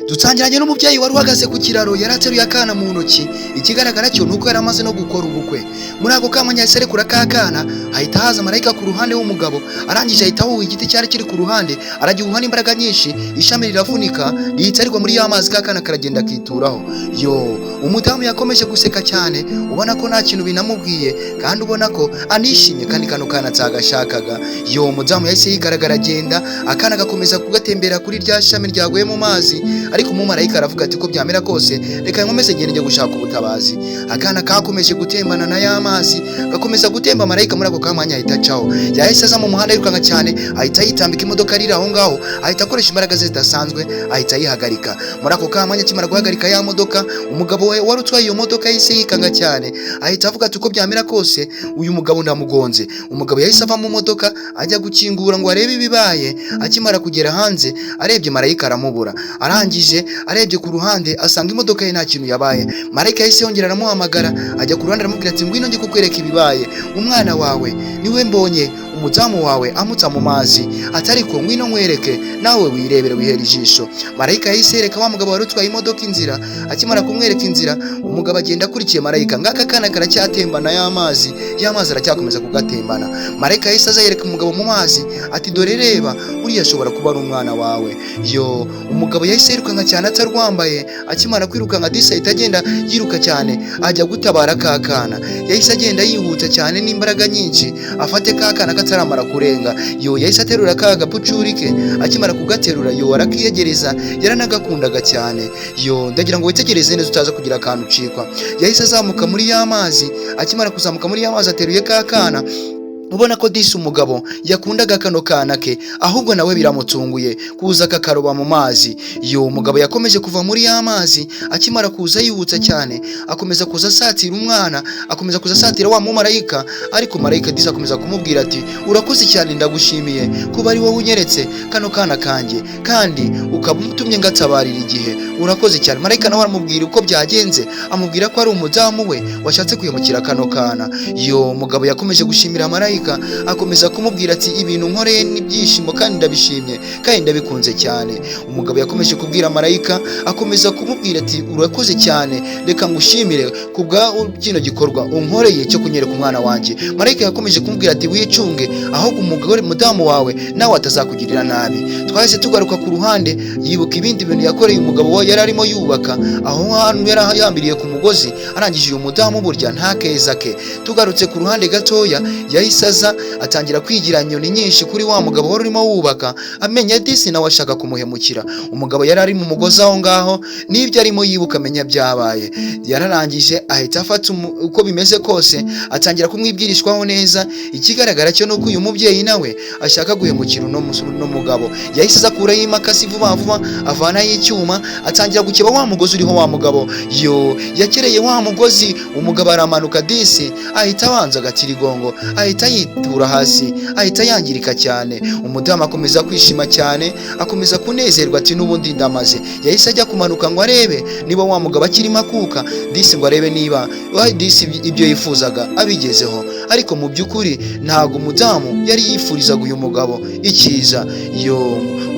Dutangiranye n'umubyeyi wari uhagaze ku kiraro, yari ateruye akana mu ntoki. Ikigaragara cyo ni uko yari amaze no gukora ubukwe. Muri ako kanya yahise arekura ka kana, hahita haza marayika ku ruhande w'umugabo. Arangije ahita ahuha igiti cyari kiri ku ruhande, aragihuha n'imbaraga nyinshi, ishami riravunika, rihita rigwa muri ya mazi, ka kana karagenda akituraho. Yo, umudamu yakomeje guseka cyane, ubona ko nta kintu binamubwiye kandi ubona ko anishimye, kandi kano kana atagashakaga. Yo, umudamu yahise yigaragara agenda, akana gakomeza kugatembera kuri rya shami ryaguye mu mazi. Ariko umumarayika aravuga ati: "Ko byamera kose, reka nkomeze ngende njye gushaka ubutabazi." Akana kakomeje gutembana na ya mazi, gakomeza gutemba. Marayika muri ako kamwanya ahita acaho. Yahise aza mu muhanda yirukanka cyane, ahita yitambika imodoka iri aho ngaho, ahita akoresha imbaraga ze zidasanzwe, ahita ayihagarika. Muri ako kamwanya akimara guhagarika ya modoka, umugabo we wari utwaye iyo modoka yahise yikanga cyane, ahita avuga ati: "Uko byamera kose, uyu mugabo ndamugonze." Umugabo yahise ava mu modoka ajya gukingura ngo arebe ibibaye. Akimara kugera hanze, arebye marayika aramubura. Arangije arebye ku ruhande, asanga imodoka ye nta kintu yabaye. Marayika yahise yongera aramuhamagara, ajya ku ruhande, aramubwira ati: "Ngwino njye kukwereka ibibaye. Umwana wawe niwe mbonye umudamu wawe amuta mu mazi." Ati: "Ariko ngwino nkwereke, nawe wirebere, wihere ijisho." Marayika yahise yereka wa mugabo wari utwaye imodoka inzira. Akimara kumwereka inzira, umugabo agenda akurikiye marayika. Ngaka kana karacyatembana y'amazi, y'amazi aracyakomeza kugatembana. Marayika yahise aza yereka umugabo mu mazi, ati: "Dore, reba, uriya ashobora kuba ari umwana wawe." Yo, umugabo yahise yirukanka cyane atarwambaye. Akimara kwirukanka disi, ahita agenda yiruka cyane ajya gutabara ka kana. Yahise agenda yihuta cyane n'imbaraga nyinshi, afate ka kana kataramara kurenga. Yo, yahise aterura ka gapucuri ke. Akimara kugaterura, yo, arakiyegereza, yaranagakundaga cyane. Yo, ndagira ngo witegereze neza utaza kugira akantu ucikwa. Yahise azamuka muri ya mazi. Akimara kuzamuka muri ya mazi ateruye ka kana, ubona ko disi umugabo yakundaga kano kana ke, ahubwo nawe biramutunguye kuza akakaroba mu mazi. Yo, umugabo yakomeje kuva muri ya mazi. Akimara kuza yihuta cyane, akomeza kuza asatira umwana, akomeza kuza asatira wa mumarayika. Ariko marayika disi akomeza kumubwira ati: "Urakoze cyane, ndagushimiye kuba ari wowe unyeretse kano kana kanjye kandi ukaba umutumye ngatabarira igihe. Urakoze cyane." Marayika nawe aramubwira uko byagenze, amubwira ko ari umudamu we washatse kwimukira kano kana. Yo, umugabo yakomeje gushimira marayika, akomeza kumubwira ati: "Ibintu nkoreye n'ibyishimo kandi ndabishimye kandi ndabikunze cyane." Umugabo yakomeje kubwira marayika, akomeza kumubwira ati: "Urakoze cyane, reka ngushimire kubwa kino gikorwa unkoreye cyo kunyereka umwana wanjye." Marayika yakomeje kumubwira ati: "Wicunge ahubwo umugore mudamu wawe nawe atazakugirira nabi." Twahise tugaruka ku ruhande, yibuka ibindi bintu yakoreye umugabo we yari arimo yubaka, aho hantu yari yambiriye ku mugozi. Arangije uyu mudamu burya nta keza ke. Tugarutse ku ruhande gatoya, yahise aza atangira kwigira nyoni nyinshi kuri wa mugabo wari urimo wubaka, amenya disi nawe ashaka kumuhemukira. Umugabo yari ari mu mugozi aho ngaho, n'ibyo arimo yibuka amenya byabaye. Yararangije ahita afata uko bimeze kose, atangira kumwibwirishwaho neza. Ikigaragara cyo nuko uyu mubyeyi nawe ashaka guhemukira uno mugabo. Yahise aza akuraho imakasi vuba vuba, avanaho icyuma, atangira gukeba wa mugozi uriho wa mugabo. Yo, yakereye wa mugozi, umugabo aramanuka disi, ahita abanza agatirigongo, ahita yitura hasi, ahita yangirika cyane. Umudamu akomeza kwishima cyane, akomeza kunezerwa, ati: "N'ubundi ndamaze." Yahise ajya kumanuka ngo arebe niba wa mugabo akirimo akuka disi, ngo arebe niba disi ibyo yifuzaga abigezeho. Ariko mu by'ukuri ntabwo umudamu yari yifurizaga uyu mugabo icyiza. Yo,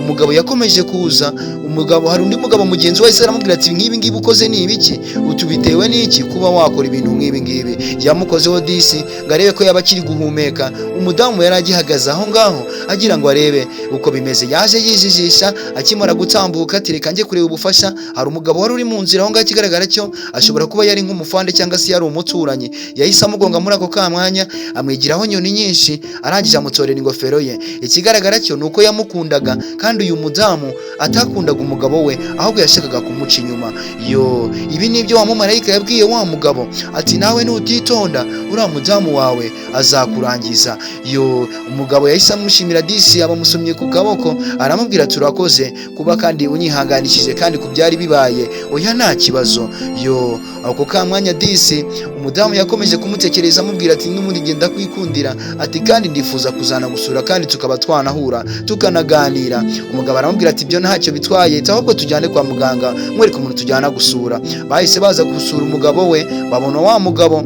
umugabo yakomeje kuza. Umugabo, hari undi mugabo mugenzi we wahise aramubwira ati: "Nk'ibi ngibi ukoze ni ibiki? Utubitewe n'iki kuba wakora ibintu nk'ibi ngibi?" Yamukozeho disi ngo arebe ko yaba akiri guhumeka. Umudamu yari agihagaze aho ngaho agira ngo arebe uko bimeze. Yaje yijijisha. Akimara gutambuka ati: "Reka njye kureba ubufasha." Hari umugabo wari uri mu nzira aho ngaho, ikigaragara cyo ashobora kuba yari nk'umufande cyangwa se yari umuturanyi. Yahise amugonga muri ako kamwanya, amwigiraho nyoni nyinshi, arangije amutorera ingofero ye. Ikigaragara cyo ni uko yamukundaga, kandi uyu mudamu atakundaga umugabo we, ahubwo yashakaga kumuca inyuma. Yo, ibi ni ibyo wa mumarayika yabwiye wa mugabo, ati: "Nawe nutitonda, uriya mudamu wawe azakurangiza." Yo, umugabo yahise amushimira disi, abamusomye ku kaboko, aramubwira: "Turakoze kuba kandi unyihanganishije kandi ku byari bibaye." "Oya, nta kibazo." Yo, ako kamwanya disi umudamu yakomeje kumutekereza, amubwira ati: "N'ubundi ngenda kwikundira," ati: "kandi ndifuza kuzanagusura kandi tukaba twanahura tukanaganira." Umugabo aramubwira ati: "Ibyo ntacyo bitwaye, ahubwo tujyane kwa muganga mwereke umuntu tujyana gusura." Bahise baza gusura umugabo we, babona wa mugabo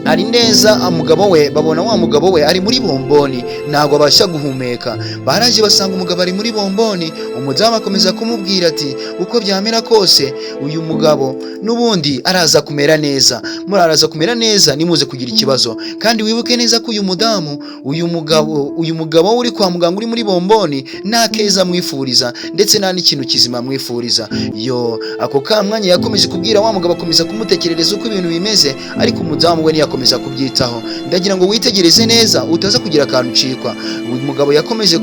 Ari neza umugabo we, babona wa mugabo we ari muri bomboni, ntabwo abasha guhumeka. Baraje basanga umugabo ari muri bomboni. Umudamu akomeza kumubwira ati: "Uko byamera kose, uyu mugabo n'ubundi araza kumera neza, muri araza kumera neza, nimuze kugira ikibazo. Kandi wibuke neza ko uyu mudamu, uyu mugabo uri kwa muganga, uri muri bomboni, nta keza amwifuriza, ndetse nta n'ikintu kizima amwifuriza." Yo, ako ka mwanya yakomeje kubwira wa mugabo, akomeza kumutekerereza uko ibintu bimeze, ariko umudamu we ntiyakomeza kubyitaho. Ndagira ngo witegereze neza, utaza kugira akantu ucikwa. Uyu mugabo yakomeje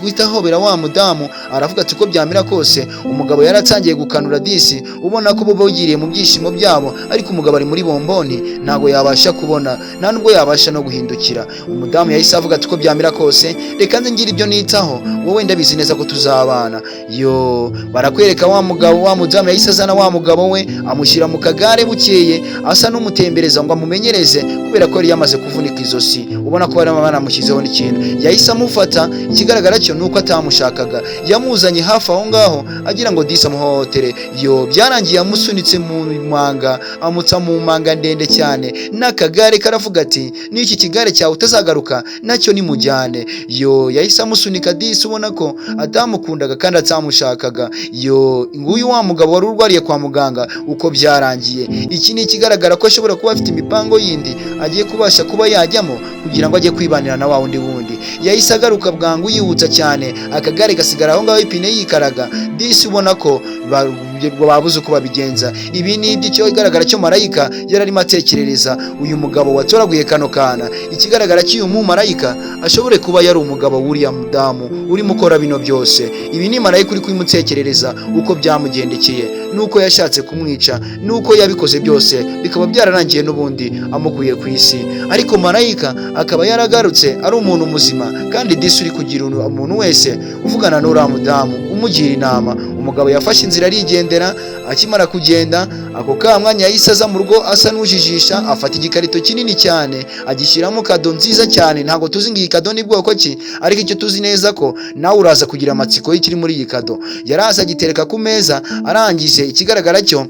guhita ahobera wa mudamu, aravuga ati: "Uko byamera kose." Umugabo yaratangiye gukanura disi, ubona ko bo bogiriye mu byishimo byabo, ariko umugabo ari muri bomboni, ntabwo yabasha kubona, nta nubwo yabasha no guhindukira. Umudamu yahise avuga ati: "Uko byamera kose, reka nze ngire ibyo nitaho, wowe ndabizi neza ko tuzabana." Yo, barakwereka wa mugabo, wa mudamu yahise azana wa mugabo we, amushyira mu kagare. Bukeye asa n'umutembereza ngo amumenyereze, kubera ko yari yamaze kuvunika izosi, ubona ko bari banamushyizeho n'ikintu. Yahise amufata, ikigaragara cyo ni uko atamushakaga, yamuzanye hafi aho ngaho agira ngo disi amuhohotere. Yo, byarangiye amusunitse mu manga, amutsa mu manga ndende cyane n'akagare. Karavuga ati: "N'iki kigare cyawe utazagaruka nacyo, nimujyane." Yo, yahise amusunika disi, ubona ko atamukundaga kandi atamushakaga. Yo, nguyu wa mugabo wari urwariye kwa muganga uko byarangiye. Iki ni ikigaragara ko ashobora kuba afite imipango yindi agiye kubasha kuba yajyamo kugira ngo ajye kwibanira na wa wundi. Yahise agaruka bwangu, yihutsa cyane, akagare gasigara aho ngaho, ipine yikaraga disi, ubona ko babuze uko babigenza. Ibi ni iby'icyo igaragara cyo marayika yari arimo atekerereza uyu mugabo watoraguye kano kana. Ikigaragara cy'uyu mumarayika ashobore kuba yari umugabo w'uriya mudamu urimo ukora bino byose. Ibi ni marayika uri kubimutekerereza, uko byamugendekeye, nuko yashatse kumwica, nuko yabikoze byose, bikaba byararangiye n'ubundi amukuye ku isi, ariko marayika akaba yaragarutse ari umuntu muzima. Kandi disi uri kugira umuntu wese uvugana n'uriya mudamu umugira inama. Umugabo yafashe inzira arigendera. Akimara kugenda, ako ka mwanya yahise aza mu rugo asa n'ujijisha, afata igikarito kinini cyane, agishyiramo kado nziza cyane. Ntabwo tuzi ngo iyi kado ni bwoko ki, ariko icyo tuzi neza ko nawe uraza kugira amatsiko y'ikiri muri iyi kado. Yaraza agitereka ku meza, arangije, ikigaragara cyo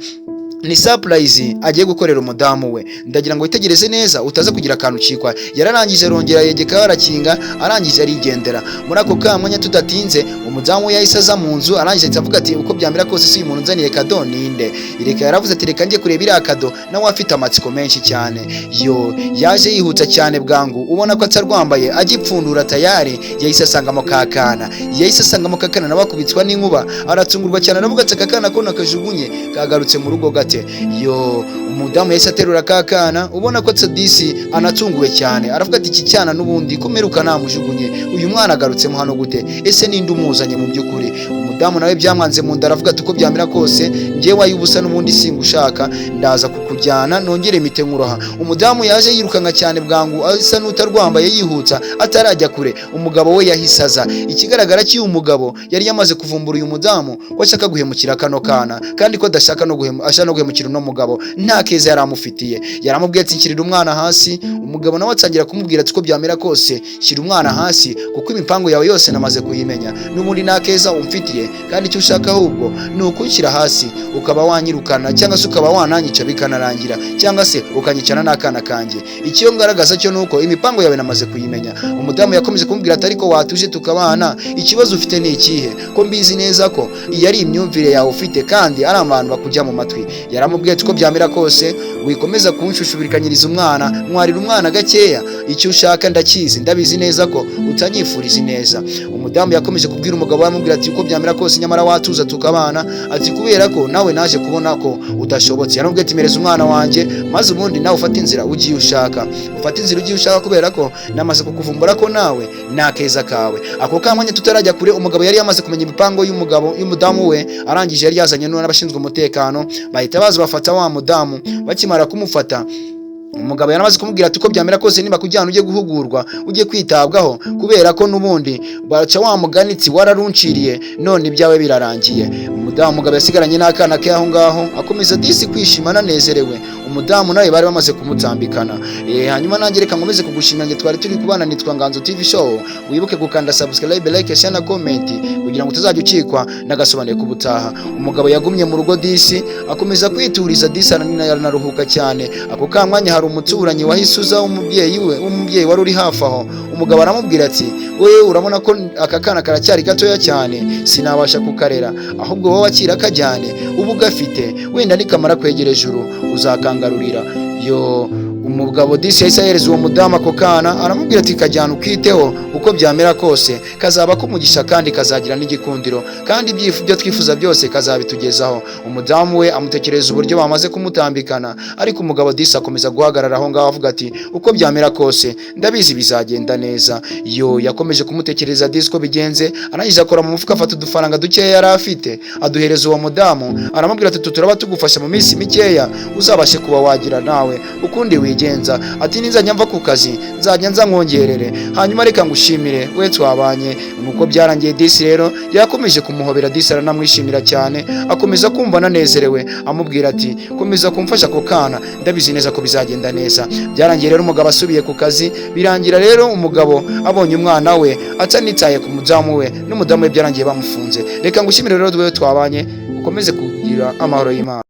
ni surprise agiye gukorera umudamu we. Ndagira ngo witegereze neza, utaza kugira akantu ucikwa. Yararangije, arongera yegekaho, arakinga, arangije arigendera. Muri ako kamwanya, tudatinze, umudamu we yahise aza mu nzu, arangije ahita avuga ati: "Uko byamera kose, si uyu muntu unzaniye kado ninde?" Reka, yaravuze ati: "Reka njye kureba iriya kado." Nawe afite amatsiko menshi cyane. Yo, yaje yihuta cyane bwangu, ubona ko atarwambaye. Agipfundura tayari yahise asangamo kakana, yahise asangamo kakana. Nawe akubitwa n'inkuba, aratungurwa cyane, aravuga ati: "Aka kana ko nakajugunye kagarutse mu rugo gate?" Yo, umudamu yahise aterura ka kana, ubona ko disi anatunguwe cyane, aravuga ati: "Iki cyana n'ubundi ko mperuka namujugunye, uyu mwana agarutsemo hano gute? Ese ninde umuzanye mu by'ukuri?" Umudamu nawe byamwanze mu nda, aravuga ati: "Uko byamera kose, njyewe ay'ubusa n'ubundi singushaka, ndaza kukujyana nongere mite nkuroha." Umudamu yaje yirukanka cyane bwangu, asa n'utarwambaye, yihutsa. Atarajya kure, umugabo we yahise aza. Ikigaragara cy'uyu mugabo, yari yamaze kuvumbura uyu mudamu ko ashaka guhemukira kano kana, kandi ko adashaka no ashaka no guhemukira uno mugabo, nta keza yari amufitiye. Yaramubwiye ati: "Nshyirira umwana hasi." Umugabo nawe atangira kumubwira ati: "Uko byamera kose, shyira umwana hasi, kuko imipango yawe yose namaze kuyimenya, n'ubundi nta keza umfitiye, kandi icyo ushaka ahubwo ni ukunshyira hasi, ukaba wanyirukana, cyangwa se ukaba wananyica bikanarangira, cyangwa se ukanyicana n'akana kanjye. Icyo ngaragaza cyo nuko imipango yawe namaze kuyimenya." Umudamu yakomeje kumubwira ati: "Ariko watuje tukabana, ikibazo ufite ni ikihe, ko mbizi neza ko iyi ari imyumvire yawe ufite kandi ari abantu bakujya mu matwi?" Yaramubwiye ati: "Uko byamera kose, wikomeza kunshushubikanyiriza umwana, ntwarira umwana gakeya. Icyo ushaka ndakizi, ndabizi neza ko utanyifuriza ineza." Umudamu yakomeje kubwira umugabo we, amubwira ati: "Uko byamera kose, nyamara watuza tukabana," ati: "kubera ko nawe naje kubona ko udashobotse." Yaramubwiye ati: "Mereza umwana wanjye, maze ubundi nawe ufate inzira ugiye ushaka, ufate inzira ugiye ushaka, kubera ko namaze kukuvumbura ko nawe nta keza kawe." Ako kamwanya, tutarajya kure, umugabo yari yamaze kumenya imipango y'umugabo y'umudamu we. Arangije yari yazanye n'abashinzwe umutekano, bahita baza bafata wa mudamu. Bakimara kumufata, umugabo yaramaze kumubwira ati: "Uko byamera kose, niba kujyana ujye guhugurwa, ujye kwitabwaho, kubera ko n'ubundi baca wa muganitsi wararunciriye, none ibyawe birarangiye." Umudamu, umugabo yasigaranye n'akana ke aho ngaho, akomeza disi kwishima ananezerewe. Umudamu nawe bari bamaze kumutambikana. Hanyuma nanjye reka nkomeze kugushimira, nge twari turi kubana, nitwa Nganzo TV Show. Wibuke gukanda subscribe, like, share na comment kugira ngo utazajya ucikwa n'agasobanuye k'ubutaha. Umugabo yagumye mu rugo disi, akomeza kwituriza disi, aranaruhuka cyane. Ako kamwanya hari umuturanyi wahise uza w'umubyeyi we, w'umubyeyi wari uri hafi aho. Umugabo aramubwira ati: "Wowe urabona ko aka kana karacyari gatoya cyane, sinabasha kukarera, ahubwo wowe akira kajyane uba ugafite, wenda nikamara kwegera ejuru uzakangarurira." Yo, umugabo disi yahise ahereza uwo mudamu ako kana, aramubwira ati: "Kajyana ukiteho, uko byamera kose kazaba kumugisha kandi kazagira n'igikundiro, kandi ibyo twifuza byose kazabitugezaho." Umudamu we amutekereza uburyo bamaze kumutambikana, ariko umugabo disi akomeza guhagarara aho ngaho avuga ati: "Uko byamera kose ndabizi bizagenda neza." Yo, yakomeje kumutekereza disi ko bigenze, arangije akora mu mufuka, afata udufaranga dukeya yari afite, aduhereza uwo mudamu, aramubwira ati: "Turaba tugufasha mu minsi mikeya, uzabashe kuba wagira nawe ukundi wigenza." Ati: "Ninzajya mva ku kazi nzajya nza nkongerere, hanyuma reka ngushimire we twabanye." Nuko byarangiye disi rero yakomeje kumuhobera disi, aranamwishimira cyane, akomeza kumva ananezerewe, amubwira ati: "Komeza kumfasha ako kana, ndabizi neza ko bizagenda neza." Byarangiye rero umugabo asubiye ku kazi, birangira rero umugabo abonye umwana we, atanitaye ku mudamu we, n'umudamu we byarangiye bamufunze. Reka ngushimire rero we twabanye, ukomeze kugira amahoro y'Imana.